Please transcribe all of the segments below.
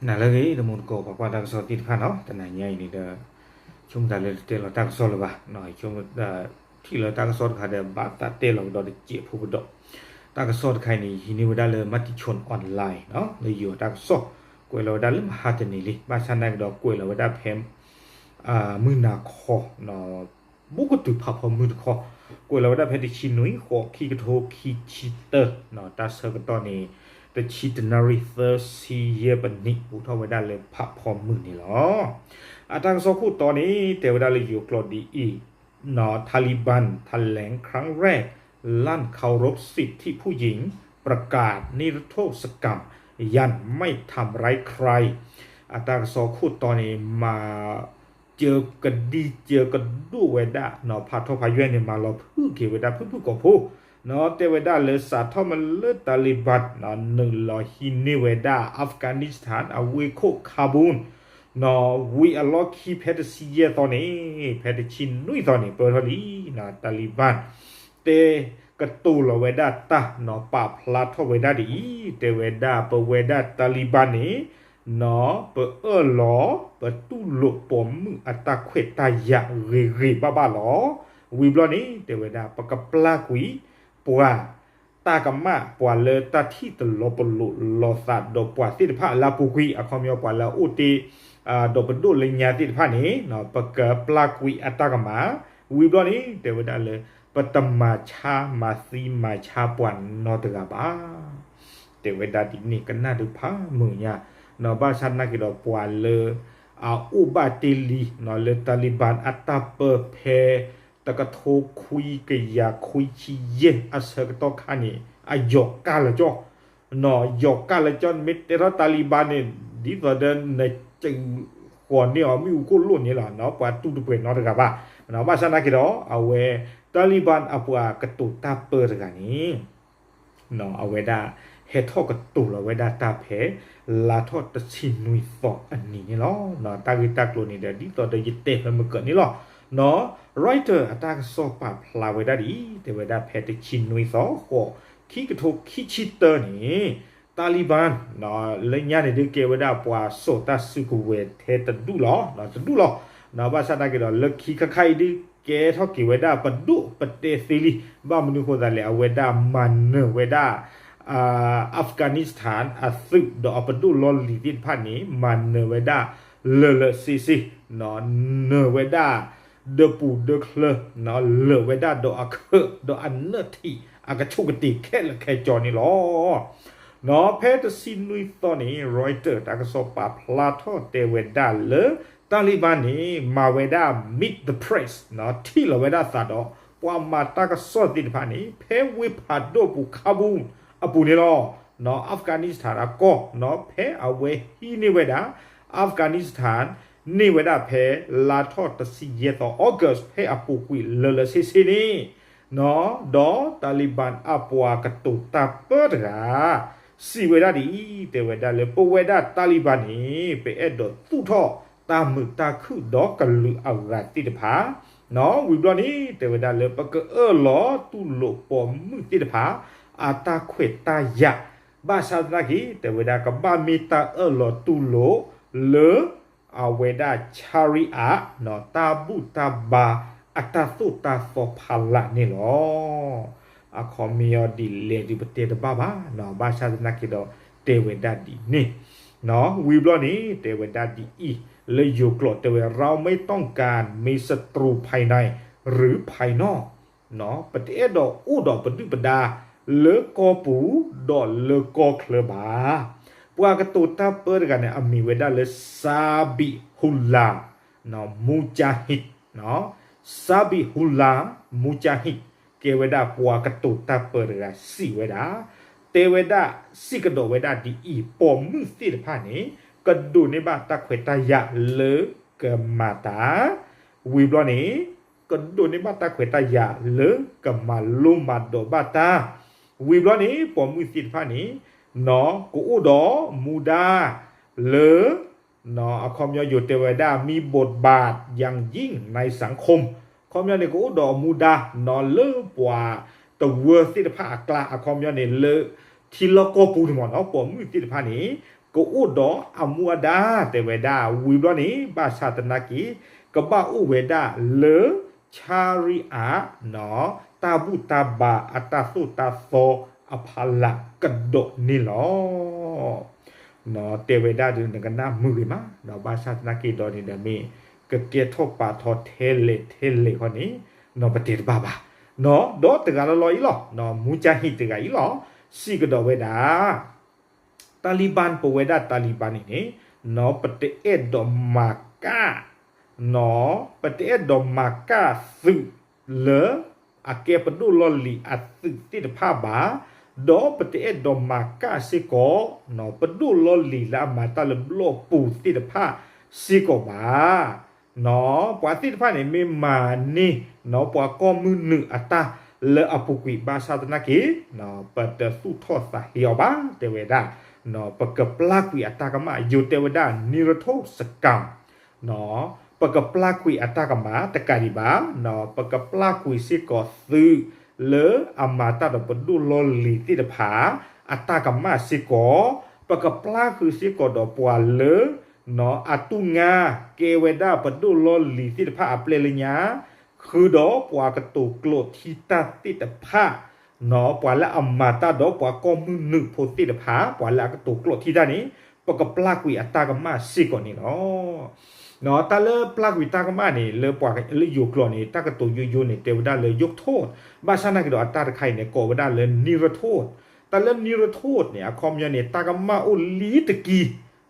နၤလၢအဂ့ၤ တမူတကိး ပှၤကွၢ်တၢ်ကစီၣ်သ့ၣ်တဖၣ်နီၤ, တနၤညါအံၤန့ၣ်ဒီး ဆိကမိၣ်သးလၢတတဲလီၤတၢ်ကစီၣ်လၢၤဘၣ်, ဆိကမိၣ် ထံၣ်လၢတၢ်ကစီၣ်တခါဒီး ဘၣ်သးတဲလီၤကဒီးတစဲးဖိကဒီး, တၢ်ကစီၣ်တခါအံၤန့ၣ် ဟံးန့ၢ်ဝဲဒၣ်လၢ Matichon Online လၢယိၤတၢ်ကစီၣ်, ကွဲးလီၤဝဲဒၣ်လၢမဟါတနံၤလံ, ဘၣ်ဆၣ်သနာ်က့ဒီး ကွဲးလီၤဝဲဒၣ်ဖဲ မုၢ်နၤခီ ဘူးကတုၤဖးဖီမုၢ်တခီ, ကွဲးလီၤဝဲဒၣ်ဖဲတဆံနွံ ဃိး ခံကထိခံဆံတၢ, တၢ်ဆၢကတီၢ်န့ၣ် တဆံတနၣ်ရံၣ်သၢဆံယဲၢ်ပနံး အိးထီၣ်ဝဲဒၣ်လၢဖးဖီမုၢ်န့ၣ်လီၤ. အတၢ်ကစီၣ်ခိၣ်တီန့ၣ် တဲဝဲဒၣ်လၢယိၤကျိာ်ဒ်အံၤ, ထၣ်လံၣ်ဘၣၣ် ထၣ်လဲၣ် ครั้งแรก ลั่นเคารพสิทธิผู้หญิง ประกาศนิรโทษกรรม ยังไม่ทำร้ายใคร အတၢ်ကစီၣ်ခိၣ်တီန့ၣ် မၤ စၢၤကဒံစၢၤကဒိၣ်ဝဲဒၣ် ဖးထီၣ်ဖးယွဲၢ်န့ၣ် မၤလီၤဖုၣ်က့ၤဝဲဒၣ်ဖုၣ်ဖုၣ်ကိာ်ဖိ, တဲဝဲဒၣ်လၢစးထီၣ်မ့ၢ်လၢ Taliban နုာ်လီၤဟံးန့ၢ်ဝဲဒၣ် Afghanistan အဝ့ၢ်ခိၣ် Kabul ဝံၤအလီၢ်ခံဖဲတဆံယဲၢ်သီန့ၣ်, ဖဲတဆံနွံသီန့ၣ် ပၢၢ်ထီၣ်လံ, Taliban တဲကတိၤလီၤဝဲဒၣ်တၢ်နီၤ ပာ်ဖျါထီၣ်ဝဲဒၣ်ဒ်အံၤ, တဲဝဲဒၣ် ပဝဲဒၣ် Taliban န့ၣ် နီၤ ပအၢၣ်လီၤ ပတူၢ်လိာ်ပိာ်မုၣ်အတၢ်ခွဲးတၢ်ယာ်ဂ့ၤဂ့ၤဘၣ်ဘၣ်လီၤ. ဝံၤဘျီန့ၣ် တဲဝဲဒၣ် ပကပျၢ်ကွံာ် ပှၤ တၢ်ကမၣ် ပှၤလၢတၢ်ထံၣ်တလီၤပလိာ်လိာ်သးဒီးပှၤသ့ၣ်တဖၣ်အလၢအပူၤကွံာ် အခီပညီပှၤလၢအအိၣ်တ့ၢ် ဒီးပဒိၣ်လၢညါသ့ၣ်တဖၣ်န့ၣ် ပကပျၢ်ကွံာ်အတၢ်ကမၣ်, ဝံၤဘျီန့ၣ် တဲဝဲဒၣ်လၢ ပတမၤဆါမၤသံမၤဆါပှၤနီတဂၤဘၣ် တဲဝဲဒၣ်ဒ်န့ၣ် ကနၣ်ဒုးဖးမုာ်ညါ, နီၤ ဘၣ်ဆၣ်သနာ်က့ဒီး ပှၤလၢ အအိၣ်ဘၣ်တ့ၢ်လံ နီၤ လၢ Taliban အတၢ်ပၢဖဲ တကထိခွံကယၤခွံဆံယဲၢ်အဆၢကတီၢ်ခါန့ၣ် အယီၤကၢ်လၢကၠီ, နီၤ ယီၤကၢ်လၢကၠီ မ့ၢ်တဲထီၣ် Taliban န့ၣ် ဒ်သိးဒီးနစၢဃီၤန့ၢ်အီၤမ့ၣ်အူခိၣ်လိၣ်န့ၣ်လီၤ, နီၤ ပှၤတူၢ်တပှဲၤနီတဂၤဘၣ်, နီၤ ဘၣ်ဆၣ်သနာ်က့ဒီး အဝဲ Taliban အပှၤကတိၤတၢ်ပၢတဂၤန့ၣ် အဝဲဒၣ် ဟဲထီၣ်ကတိၤလီၤဝဲဒၣ်တၢ်ဖဲ လါထီၣ်တဆံနွံသီအနံၤန့ၣ်လီၤ. တၢ်ဂ့ၢ်တၢ်ကျိၤန့ၣ်ဒီး ဒ်သိးဒီးယတဲဖဲမုၢ်ကၢၢ်န့ၣ်လီၤ. နီၤ Reuters အတၢ်ကစီၣ်ပာ်ဖျါဝဲဒၣ်ဒ်အံၤ, တဲဝဲဒၣ်ဖဲတဆံနွံသီ ဃိး ခံကထိခံဆံတၢန့ၣ် Taliban လၢညါန့ၣ်ဒုး ကဲဝဲဒၣ်ပှၤစိာ်တၢ်စုကဝဲၤထဲတဒူၣ်လီၤ, တဒူၣ်လီၤ. နီၤ ဘၣ်ဆၣ်သနာ်က့ဒီး လၢခံခါခါအံၤဒုး ကဲထီၣ်က့ၤဝဲဒၣ်ပဒိၣ်ပတဲသ့လံ. ဘၣ်မနုၤအဃိသတးလဲၣ်, အဝဲဒၣ်မၤနၢၤဝဲဒၣ် Afghanistan အသုးဒီးအပဒိၣ်လီၢ်လံၤသ့ၣ်တဖၣ်န့ၣ် မၤနၢၤဝဲဒၣ်လၢာ်လၢာ်ဆ့ဆ့, နီၤ နၢၤဝဲဒၣ် ဒၢပူၤဒၢချၢ, နီၤ လၢာ်ဝဲဒၣ်ဒီးအခၢး ဒီးအနၢၣ်ထံး အကဆူၣ်ကတ့ၤခဲလၢာ်ခဲဆ့န့ၣ်လီၤ. နီၤ ဖဲတဆံနွံသီန့ၣ် Reuters တၢ်ကစီၣ်ပာ်ဖျါထီၣ်တဲဝဲဒၣ်လၢ Taliban န့ၣ် မၤဝဲဒၣ် meet the press, နီၤ ထံၣ်လီၤဝဲဒၣ်သးဒီး ပှၤမၤတၢ်ကစီၣ်သ့ၣ်တဖၣ်န့ၣ် ဖဲဝ့ၢ်ဖးဒိၣ်ပူၤ Kabul အပူၤန့ၣ်လီၤ. နီၤ Afghanistan အကီၢ်, နီၤ ဖဲအဝဲဟံးန့ၢ်ဝဲဒၣ် Afghanistan န့ၢ်ဝဲဒၣ်ဖဲ လါထီၣ်တဆံယဲၢ်သီ August ဖဲအပူၤကွံာ်လၢာ်လၢာ်ဆ့ဆ့န့ၣ်, နီၤ ဒီး Taliban အပှၤကတိၤတၢ်ပၢတဂၤ စံးဝဲဒၣ်ဒ်အံၤ, တဲဝဲဒၣ်လၢ ပဝဲဒၣ် Taliban န့ၣ် ပအဲၣ်ဒိးသူၣ်ထီၣ်တၢ်မုာ်တၢ်ခုၣ်ဒီးကလုာ်အဂၤသ့ၣ်တဖၣ်, နီၤ ဝံၤဘျီန့ၣ် တဲဝဲဒၣ်လၢ ပကအၢၣ်လီၤတူၢ်လိာ်ပိာ်မုၣ်သ့ၣ်တဖၣ် အတၢ်ခွဲးတၢ်ယာ်, ဘၣ်ဆၣ်သနာ်က့ တဲဝဲဒၣ် ကဘၣ်မ့ၢ်တၢ်အၢၣ်လီၤတူၢ်လိာ်လၢ အဝဲဒၣ် Sharia နီၤ တၢ်ဘူၣ်တၢ်ဘါအတၢ်သိၣ်တၢ်သီဖးလာ်န့ၣ်လီၤ. အခီပညီဒ်လဲၣ်ဒုးပတဲတဘၣ်ဘၣ်, ဘၣ်ဆၣ်သနာ်က့ဒီး တဲဝဲဒၣ်ဒ်န့ၣ်, နီၤ ဝံၤဘျီန့ၣ် တဲဝဲဒၣ်ဒ်အံၤ, လၢယိၤကျိာ်တဲဝဲ เราไม่ต้องการมีศัตรูภายในหรือภายนอก နီၤ ပတအဲၣ်ဒိးအိၣ်ဒီးပဒုၣ်ပဒါလၢကီၢ်ပူၤဒီးလၢကီၢ်ချၢဘၣ်. ပှၤကတိၤတၢ်ပၢတဂၤန့ၣ် အမံၤဝဲဒၣ်လၢ Zabihullah Mujahid, Zabihullah Mujahid ကဲဝဲဒၣ်ပှၤကတိၤတၢ်ပၢတဂၤစံးဝဲဒၣ်, တဲဝဲဒၣ် စံးကဒီးဝဲဒၣ်ဒ်အံၤ, ပိာ်မုၣ်သ့ၣ်တဖၣ်န့ၣ် ကဒိးန့ၢ်ဘၣ်တၢ်ခွဲးတၢ်ယာ်လၢကမၤတၢ်, ဝံၤဘျီန့ၣ် ကဒိးန့ၢ်ဘၣ်တၢ်ခွဲးတၢ်ယာ်လၢကမၤလိမၤဒိးဘၣ်တၢ်, ဝံၤဘျီန့ၣ် ပိာ်မုၣ်သ့ၣ်တဖၣ်န့ၣ် နီၤ ကအိၣ်ဒီးမူဒါလၢ နီၤ အခီပညီယိၤတဲဝဲဒၣ် มีบทบาทอย่างยิ่งในสังคม အခီပညီန့ၣ် ကအိၣ်ဒီးအမူဒါ နီၤ လၢပှၤတဝၢသ့ၣ်တဖၣ်အကျါ အခီပညီန့ၣ် လၢထံလီၢ်ကီၢ်ပူၤန့ၣ်မ့ၢ်နီၤ ပိာ်မုၣ်သ့ၣ်တဖၣ်န့ၣ် ကအိၣ်ဒီးအမူအဒါ တဲဝဲဒၣ် ဝံၤဘျီန့ၣ် ဘၣ်ဆၣ်သနာ်က့ ကဘၣ်အိၣ်ဝဲဒၣ်လၢ ဆါရံအး တၢ်ဘူၣ်တၢ်ဘါအတၢ်သိၣ်တၢ်သီအဖီလာ်ကဒီးန့ၣ်လီၤ. တဲဝဲဒၣ်ဒီး နကနၣ်မုာ်ဂ့ၤမး, ဘၣ်ဆၣ်သနာ်က့ဒီးန့ၣ်ဒီး မ့ၢ်ကကဲထီၣ်ပာ်ထီထဲလဲၣ်ထဲလဲၣ်ဃီန့ၣ် ပတဲတဘၣ်ဘၣ်. ဒီးတဂၤလီၤလီၤအံၤလီၤ, မူကၠၢ်ဟံၣ်တဂၤအံၤလီၤ, စံးကဒီးဝဲဒၣ် တၢ်လံၣ်ဘၣ် ပဝဲဒၣ်တၢ်လံၣ်ဘၣ်န့ၣ်န့ၣ် ပတအဲၣ်ဒိးမၤကၣ် ပတအဲၣ်ဒိးမၤကၣ်သုးလၢ အကဲပဒိၣ်လီၢ်လံၤအသုးသ့ၣ်တဖၣ်ဘၣ်, ဒီးပတအဲၣ်ဒိးမၤကၣ်စ့ၢ်ကီး ပဒိၣ်လီၢ်လံၤလၢအမၤတၢ်လၢဘျီၣ်ပူၤသ့ၣ်တဖၣ်စ့ၢ်ကီးဘၣ်. ပှၤသ့ၣ်တဖၣ်န့ၣ် မ့ၢ်မၤန့ၢ် ပှၤကီၢ်မုၢ်နုာ်အတၢ်လၢအပူၤကွံာ်ဘၣ်ဆၣ်သနာ်က့ ပတသူၣ်ထီၣ်သးဟ့အီၤဘၣ် တဲဝဲဒၣ်. ပကပျၢ်ကွံာ်အတၢ်ကမၣ် ယိၤတဲဝဲဒၣ် နံၤရထိၣ်စကၤ ပကပျၢ်ကွံာ်အတၢ်ကမၣ်တကးဒံးဘၣ်, ပကပျၢ်ကွံာ်စ့ၢ်ကီးသုးလၢအမၤတၢ်ဒီးပဒိၣ်လီၢ်လံၤသ့ၣ်တဖၣ် အတၢ်ကမၣ်စ့ၢ်ကီး, ပကပျၢ်ကွံာ်စ့ၢ်ကီးဒီးပှၤလၢ အတူၢ်ငါကဲဝဲဒၣ်ပဒိၣ်လီၢ်လံၤသ့ၣ်တဖၣ်အပျဲၢ်လၢညါ, ဃုာ်ဒီးပှၤကတိၤကျိးထံတၢ်သ့ၣ်တဖၣ် ပှၤလၢအမၤတၢ်ဒီးပှၤကီၢ်မုၢ်နုာ်ဖိသ့ၣ်တဖၣ် ပှၤလၢအကတိၤကျိးထံတၢ်န့ၣ် ပကပျၢ်ကွံာ်အတၢ်ကမၣ်စ့ၢ်ကီးန့ၣ်လီၤ. တၢ်လၢပျၢ်ကွံာ်တၢ်ကမၣ်န့ၣ် လၢပှၤလၢယိၤကျိာ်န့ၣ် တၢ်ကတိၤယိယိန့ၣ် တဲဝဲဒၣ်လၢ ယိးထိၣ်, ဘၣ်ဆၣ်သနာ်က့ဒီးအတၢ်တခါအံၤန့ၣ် ကိးဝဲဒၣ်လၢ နံၤရထိၣ်, တၢ်လၢ နံၤရထိၣ် န့ၣ် အခီပညီန့ၣ် တၢ်ကမၣ်အိၣ်လံတကံၢ်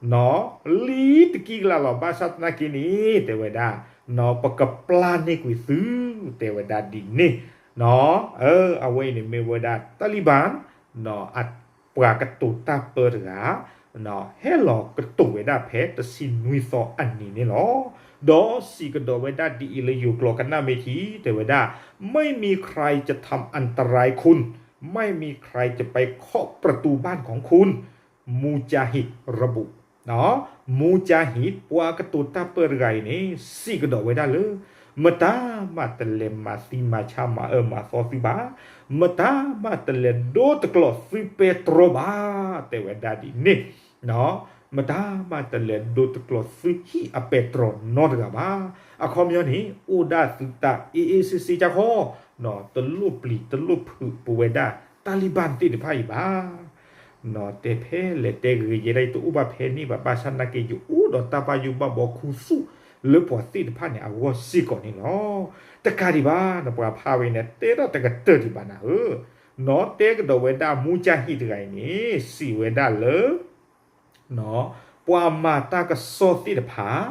လံတကံၢ်ကလးလီၤ. ဘၣ်ဆၣ်သနာ်က့န့ၣ် တဲဝဲဒၣ် ပကပျၢ်န့ၢ်ကွံာ်သု တဲဝဲဒၣ်ဒ်န့ၣ်. အဝဲအံၤန့ၣ်မ့ၢ်ဝဲဒၣ် တၢ်လံၣ်ဘၣ် ပှၤကတိၤတၢ်ပၢတဂၤ ဟဲလီၤကတိၤဝဲဒၣ်ဖဲတဆံနွံသီအနံၤန့ၣ်လီၤ. ဒီးစံးကဒီးဝဲဒၣ်ဒ်အံၤလၢယိၤကျိာ်ကနၣ်မ့ၢ်ထံ တဲဝဲဒၣ် ไม่มีใครจะทำอันตรายคุณ ไม่มีใครจะไปเคาะประตูบ้านของคุณ မူကၠၢ်ဟံၣ်ระบุ မူကၠၢ်ဟံၣ် ပှၤကတိၤတၢ်ပၢတဂၤအံၤန့ၣ် စံးကဒီးဝဲဒၣ်လၢ မတၤမးတလဲၤမၤသံမၤဆါမၤအၢမၤသီသုဘၣ်, မတၤမးတလဲၤဒိတကျိးသုပဲတြီဘၣ်, တဲဝဲဒၣ်ဒ်န့ၣ်. မတၤမးတလဲၤဒိတကျိးသုဟံၣ်အပဲတြီနီတဂၤဘၣ်. အခီပညီန့ၣ် အိၣ်ဒၣ်သုတၢ်အ့ၣ်အ့ၣ်စ့စ့ကခီ, တလိၣ်ပျံၤတလိၣ်ဖုးပဝဲဒၣ် တၢ်လံၣ်ဘၣ်သ့ၣ်တဖၣ်အံၤဘၣ်. တဲဖဲလဲၣ်တဲဂ့ၤယဲဒၣ် ယတအိၣ်ဘၣ်ဖဲန့ၣ်ဘၣ်, ဘၣ်ဆၣ်သနာ်က့ ယအိၣ်ဒီးတၢ်ဘၣ်ယိၣ်ဘၣ်ဘှီခူသူၣ်လၢပှၤသ့ၣ်တဖၣ်န့ၣ်အဂီၢ်စ့ၢ်ကီးန့ၣ်လီၤ. တကးဒံးဘၣ် နပှၤဖးဝဲန့ၣ် တဲတၢ်တကတၢၢ်ဒံးဘၣ်နၤဧၢ, နီၢ်တဲကဒီးဝဲဒၣ်မူကၠၢ်ဟံၣ်တဂၤအံၤန့ၣ် စံးဝဲဒၣ်လၢ ပှၤမၤတၢ်ကစီၣ်သ့ၣ်တဖၣ်,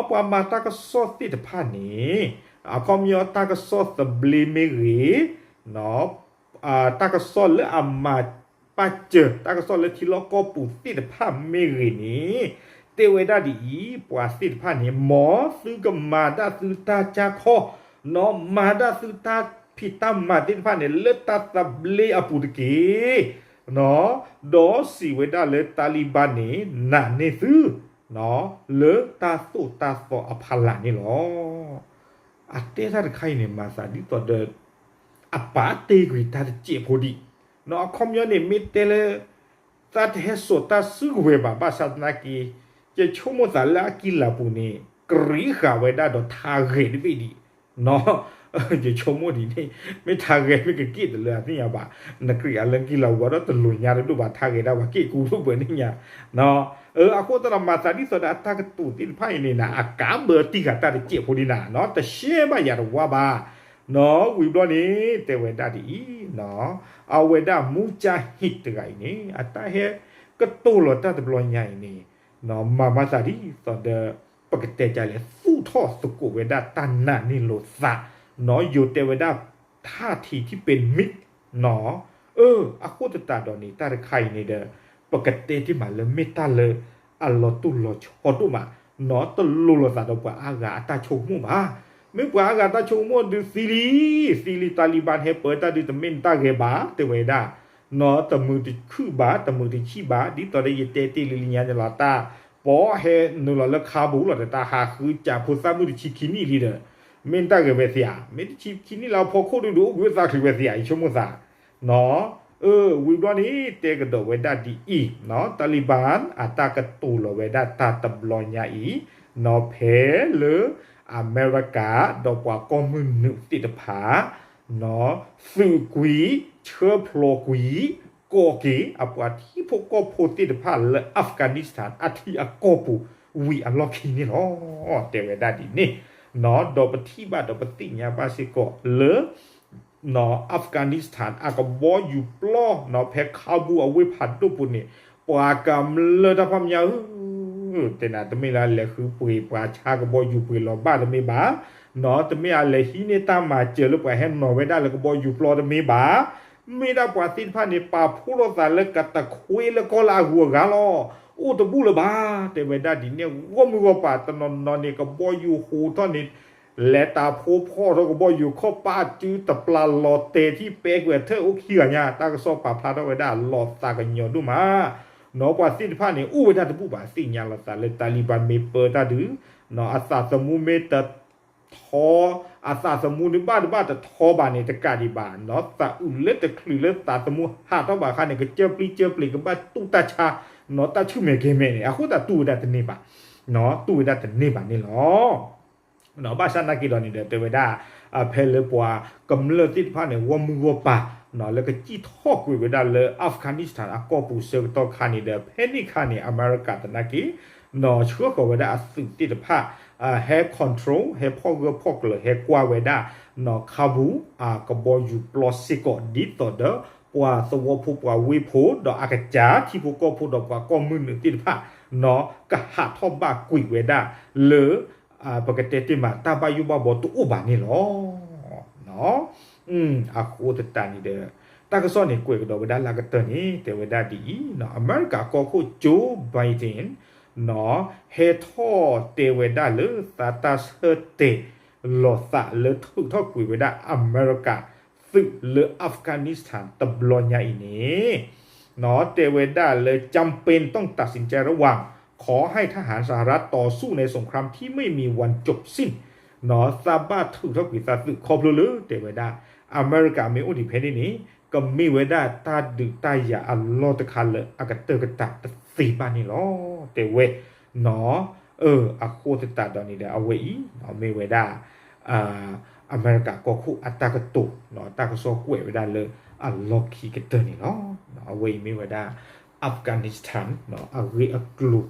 ပှၤမၤတၢ်ကစီၣ်သ့ၣ်တဖၣ်န့ၣ် အခီပညီတၢ်ကစီၣ်သဘျ့မ့ၢ်ဂ့ၤ, တၢ်ကစီၣ်လၢအမၤပာ်စၢၤ တၢ်ကစီၣ်လၢထံလီၢ်ကီၢ်ပူၤသ့ၣ်တဖၣ်မ့ၢ်ဂ့ၤန့ၣ် တဲဝဲဒၣ်ဒ်အံၤ, ပှၤသ့ၣ်တဖၣ်န့ၣ် မ်သုကမၤဒၣ်သုတၢ်ကၢ်ခီ, နီၢ်မၤဒၣ်သုတၢ်ဖံးတၢ်မၤသ့ၣ်တဖၣ်န့ၣ် လၢတၢ်သဘျ့အပူၤတက့ၢ်. ဒီးစံးဝဲဒၣ်လၢတၢ်လံၣ်ဘၣ်န့ၣ် နာ်န့ၢ်သု လၢတၢ်သိၣ်တၢ်သီအဖီလာ်န့ၣ်လီၤ. အတဲတၢ်တခါအံၤန့ၣ် မၤသးဒ်သိးဒီး အပာ်တ့ၢ်ကွံာ်တၢ်တစဲးဖိဒံး, အခီပညီန့ၣ် မ့ၢ်တဲလၢ တၢ်တဟဲစိာ်တၢ်စုကဝဲၤဘၣ် ဘၣ်ဆၣ်သနာ်က့ ယဆိကမိၣ်သးလၢအကံၢ်လၤပူၤန့ၣ် ကရံဃာ်ဝဲဒၣ်ဒီးထါဂဲၤတဘ့ၣ်ဒံး ယဆိကမိၣ်ဒ်န့ၣ် မ့ၢ်ထါဂဲၤမ့ၢ်ကက့ၢ်တလၢအသ့ၣ်ညါဘၣ်, နကြၢးအလၢကံၢ်လၤပူၤဒီးတလိၤညါတဒိၣ်ဘၣ် ထါဂဲၤဒၣ်ပှၤက့ၢ်ကူတဘၣ်န့ၣ်ညါ, အဃိသတးဒီးမၤသးဒ်သိးဒီးအတၢ်ကတိၤသ့ၣ်တဖၣ်အံၤန့ၣ် အကးဘၢတံၢ်ဃာ်တၢ်တစဲးဖိဒံးနၤ တရှဲဘၣ်ယၤတဝါဘၣ်, ဝံၤဘျီန့ၣ် တဲဝဲဒၣ်ဒ်အံၤ, အဝဲဒၣ်မူကၠၢ်ဟံၣ်တဂၤအံၤန့ၣ် အတၢ်ဟဲကတိၤလီၤတၢ်တဘျီညါအံၤန့ၣ် မၤမၤသးဒ်သိးဒီး ပကတဲကလဲၣ် သူၣ်ထီၣ်သကိးဝဲဒၣ်တၢ်နာ်န့ၢ်လိာ်သး, ယိၤတဲဝဲဒၣ် ထၣ်ထံးထံးပ့ၤမံး, အဃိသတးဒီးန့ၣ် တၢ်တခါအံၤန့ၣ်ဒီး ပကတဲတ့ၢ်မးလၢမ့ၢ်တၢ်လၢအလီၤတိၢ်လီၤဆီဒိၣ်မး, တလိၤလိာ်သးဒီးပှၤအါဂၤအတၢ်ဆိကမိၣ်ဘၣ်. မ့ၢ်ပှၤအါဂၤတၢ်ဆိကမိၣ်ဒုးသံလံ, သံလံ တၢ်လံၣ်ဘၣ်ဟဲပၢတၢ်ဒုးတမ့ၢ်တၢ်ဂဲၤဘၣ် တဲဝဲဒၣ် တမုာ်တခုၣ်ဘၣ် တမုာ်တဆံၣ်ဘၣ် ဒ်သိးဒီးယတဲတ့ၢ်လံလံညါန့ၣ်လီၤ တၢ်ပီဟဲနုာ်လီၤလၢခါပူၤလီၤ တၢ်ဟးဃုစးဖိသၣ်မုၣ်တဆံခံနံၣ်လံဒီး မ့ၢ်တၢ်ဂဲၤဝဲသ့ဧါ, မ့ၢ်တဆံခံနံၣ်လၢအဖီခိၣ်ဒုးဒုးအိၣ်ကွံာ်သးချုးဝဲသ့ဧါ ယဆိကမိၣ်သး, နီၢ် အၢ ဝံၤဘျီန့ၣ် တဲကဒီးဝဲဒၣ်ဒ်အံၤ, နီၣ် Taliban အတၢ်ကတိၤလီၤဝဲဒၣ်တၢ်တဘျီညါအံၤ, နီၣ် ဖဲလၢ အမဲရကၤ ဒီးပှၤကီၢ်မုၢ်နုာ်သ့ၣ်တဖၣ် နီၣ် သုးကွံာ် ဆှၢဖျိကွံာ် ကိးက့ၤ အပှၤထံဖိကီၢ်ဖိသ့ၣ်တဖၣ်လၢ Afghanistan အထံအကီၢ်ပူၤ ဝံၤအလီၢ်ခံန့ၣ်လီၤ. တဲဝဲဒၣ်ဒ်န့ၣ်, နီၣ် ဒီးပထံၣ်ဘၣ်ဒီးပသ့ၣ်ညါဘၣ်စ့ၢ်ကီးလၢ နီၣ် Afghanistan အကဘီယူၤပျီ နီၣ် ဖဲခါဘူအဝ့ၢ်ဖးဒိၣ်ပူၤန့ၣ် ပှၤကမျၢၢ်တၢ်ဖီၣ်မၠါဧၢ တဲနၤ တမ့ၢ်လၢအလဲၤဃုပှ့ၤပှၤဆါကဘီယူၤပှ့ၤလီၤဘၣ်တမ့ၢ်ဘၣ်, နီၣ် တမ့ၢ်အလဲၤဟံးန့ၢ်တၢ်မၤစၢၤလၢပှၤဟဲနီၤဝဲဒၣ်လၢကဘီယူၤပျီတမ့ၢ်ဘၣ်, မ့ၢ်ဒၣ်ပှၤသ့ၣ်တဖၣ်န့ၣ် ပာ်ဖှိၣ်ထီၣ်သးလၢကတခွ့လၢကီၢ်လၢအဂုၤအဂၤလီၤ. အိၣ်တဘူၣ်လၢၤဘၣ်, တဲဝဲဒၣ်ဒ်န့ၣ် ဂီၢ်မုၢ်ဂီၢ်ပၤတနီၤနီၤန့ၣ် ကဘီယူၤဟိးထီၣ်န့ၣ် လဲၤတၢ်ဖိဖီၣ်ထီၣ်ကဘီယူၤခီၣ်ပၢ်စုတပျၢ်လီၤတဲာ်ထံၣ်ပဲကွံာ်အထၢၣ်အိၣ်ခံဂၤညါ တၢ်ကစီၣ်ပာ်ဖျါထီၣ်ဝဲဒၣ်လီၤသးကညီၤဒိၣ်မး, နီၣ် ပှၤသ့ၣ်တဖၣ်န့ၣ် အိၣ်ဝဲဒၣ်တဘူၣ်ဘၣ် သ့ၣ်ညါလီၤသးလၢ Taliban မ့ၢ်ပၢတၢ်ဒုး, နီၣ် အသးသမူမ့ၢ်တထီ, အသးသမူန့ၣ်ဘၣ်တဘၣ်တထီဘၣ်န့ၣ် တကးဒံးဘၣ်, နီၣ် သးအုးလၢတချုးလၢသးသမူဟးထီၣ်ဘၣ်အခါန့ၣ် ကစၢပျံစၢပျ့ၤ ကဘၣ်တူၢ်တၢ်ဆါ, နီၣ် တၢ်ဆူၣ်မဲာ်ကဲၤမဲာ်န့ၣ် အဃိသတးတူၢ်ဝဲဒၣ်တန့ၢ်ဘၣ်, နီၣ် တူၢ်ဝဲဒၣ်တန့ၢ်ဘၣ်န့ၣ်လီၤ. ဘၣ်ဆၣ်နာ်က့ဒီးန့ၣ်ဒီး တဲဝဲဒၣ် ဖဲလၢပှၤကမျၢၢ်သ့ၣ်တဖၣ်န့ၣ် ဂီၢ်မုၢ်ဂီၢ်ပၤ လၢကစံၣ်ထီၣ်ကွံာ်ဝဲဒၣ်လၢ Afghanistan အကီၢ်ပူၤဆၢကတီၢ်ခါန့ၣ်ဒီး ဖဲန့ၣ်ခါန့ၣ် အမဲရကၤသနာ်က့ နီၣ် ဆှၢဃီၤဝဲဒၣ်အသုးသ့ၣ်တဖၣ် ဟဲ control ဟဲဖီၣ်ဂၢၢ်ဖီၣ်ကျၢၤ ဟဲကွၢ်ဝဲဒၣ် နီၣ် ခါဘူ အကဘီယူၤပျီစ့ၢ်ကီး ဒ်သိးဒီး ပှၤသဝီဖိပှၤဝ့ၢ်ဖိ ဒီးအကစၢ်ထံဖိကီၢ်ဖိဒီးပှၤကီၢ်မုၢ်နုာ်သ့ၣ်တဖၣ် နီၣ် ကဟးထီၣ်ဘၣ်ကွံာ်ဝဲဒၣ်လၢ ပကတဲတ့ၢ်မး တၢ်ဘၣ်ယိၣ်ဘၣ်ဘီတအိၣ်ဘၣ်န့ၣ်လီၤ. အဃိသတးန့ၣ်ဒီး တၢ်ကစီၣ်န့ၣ်ကွဲးကဒီးဝဲဒၣ်လၢအကတၢၢ်န့ၣ် တဲဝဲဒၣ်ဒ်အံၤ, နီၣ် အမဲရကၤကီၢ်ခိၣ် Joe Biden နီၣ် ဟဲထီၣ်တဲဝဲဒၣ်လၢသးတၢ်ဆၢတဲာ်လီၤသးလၢထုးထီၣ်ကွံာ်ဝဲဒၣ်အမဲရကၤသုးလၢ Afghanistan တဘျီညါအံၤန့ၣ် နီၣ် တဲဝဲဒၣ်လၢ จำเป็นต้องตัดสินใจระหว่าง ขอให้ทหารสหรัฐต่อสู้ในสงครามที่ไม่มีวันจบสิ้น နီၣ် သးဘၣ်ထုးထီၣ်ကွံာ်သးသုးခီဖျိလၢ တဲဝဲဒၣ် အမဲရကၤမ့ၢ်အိၣ်ဒံးဖဲန့ၣ်န့ၣ် ကမ့ၢ်ဝဲဒၣ်တၢ်ဒုးတၢ်ယၤအလီၢ်တခါလၢအကတၢၢ်ကတၢၢ်တသ့ဘၣ်န့ၣ်လီၤ တဲဝဲ နီၣ် အဃိသတးဒီးန့ၣ်ဒီး အဝဲအံၤ မ့ၢ်ဝဲဒၣ် အမဲရကၤကီၢ်ခိၣ်အတၢ်ကတိၤ တၢ်ကစီၣ်ကွဲးဝဲဒၣ်လၢအလီၢ်ခံကတၢၢ်န့ၣ်လီၤ. အဝဲအံၤမ့ၢ်ဝဲဒၣ် Afghanistan အဂ့ၢ်အကျိၤ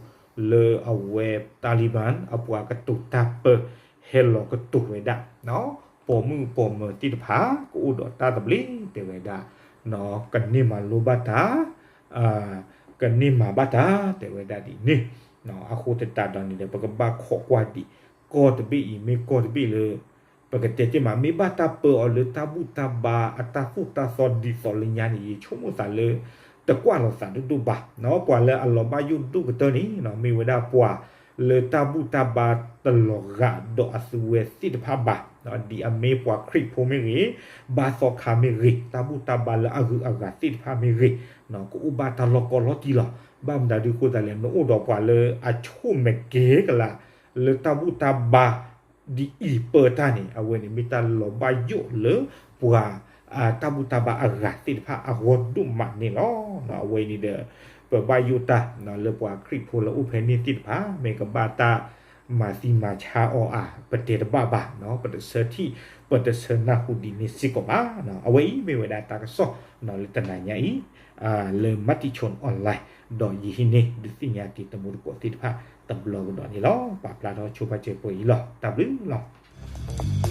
လၢအဝဲ Taliban အပှၤကတိၤတၢ်ပၢ ဟဲလီၤကတိၤဝဲဒၣ် ပိာ်မုၣ်ပိာ်မၢၤသ့ၣ်တဖၣ် ကအိၣ်ဒီးတၢ်သဘျ့ တဲဝဲဒၣ် ကန့ၢ်မၤလိဘၣ်တၢ် ကန့ၢ်မၤဘၣ်တၢ် တဲဝဲဒၣ်ဒ်န့ၣ် အဃိသတးဒီးန့ၣ်ဒီး ပကဘၣ်ခိးကွၢ်ဒံး ကီၢ်တဘ့ၣ်အံၤမ့ၢ်ကီၢ်တဘ့ၣ်လၢ ပကတဲတ့ၢ်မး မ့ၢ်ဘၣ်တၢ်ပၢအီၤလၢတၢ်ဘူၣ်တၢ်ဘါအတၢ်သိၣ်တၢ်သီဒ်သိးလၢညါန့ၣ် ယဆိကမိၣ်သးလၢ တကွၢ်လီၤသးဒိၣ်ဒိၣ်ဘၣ် ပှၤလၢအလီၤဘၣ်ယိၣ်ဒိၣ်ကတၢၢ်န့ၣ် မ့ၢ်ဝဲဒၣ်ပှၤလၢတၢ်ဘူၣ်တၢ်ဘါတလီၤဂာ်ဒီးအသုဝဲသ့ၣ်တဖၣ်ဘၣ် ဒ်အမ့ၢ်ပှၤခရံာ်ဖိမ့ၢ်ဂ့ၤ ဘါသီခါမ့ၢ်ဂ့ၤ တၢ်ဘူၣ်တၢ်ဘါလၢအဂုၤအဂၤသ့ၣ်တဖၣ်မ့ၢ်ဂ့ၤ ကအိၣ်ဘၣ်တၢ်လီၢ်ကီၢ်လီၢ်တံၢ်လီၤ. ဘၣ်မတၤဒုးအဃိသတးလဲၣ် နအိၣ်ဒီးပှၤလၢအဆိၣ်မဲာ်ကဲကလး လၢတၢ်ဘူၣ်တၢ်ဘါ ဒ်အံၤပၢတၢ်န့ၣ် အဝဲန့ၣ်မ့ၢ်တၢ်လီၤဘၣ်ယိၣ်လၢပှၤ တၢ်ဘူၣ်တၢ်ဘါအဂၤသ့ၣ်တဖၣ်အဂီၢ်ဒိၣ်မးန့ၣ်လီၤ. အဝဲအံၤန့ၣ်ဒီး ပဘၣ်ယိၣ်တၢ်လၢပှၤခရံာ်ဖိလၢအိၣ်ဖဲန့ၣ်သ့ၣ်တဖၣ် မ့ၢ်ကဘၣ်တၢ်မၤသံမၤဆါအီၤဧါ ပတဲတဘၣ်ဘၣ် ပတဆၢထံၣ် ပတဆၢနၢ်ဟူဒ်န့ၣ်စ့ၢ်ကီးဘၣ်. အဝဲအံၤမ့ၢ်ဝဲဒၣ်တၢ်ကစီၣ် လၢတနၤညါအံၤ လၢ Matichon Online ဒီးယဟံးန့ၢ်ဒုးသ့ၣ်ညါက့ၤတမူတကိးသ့ၣ်တဖၣ်တဘျီကဒီးန့ၣ်လီၤ. ပာ်ဖျါထီၣ်ဆိပာ်စၢၤပှဲၤအံၤလီၤ. တၢ်ဘျုးလီၤ.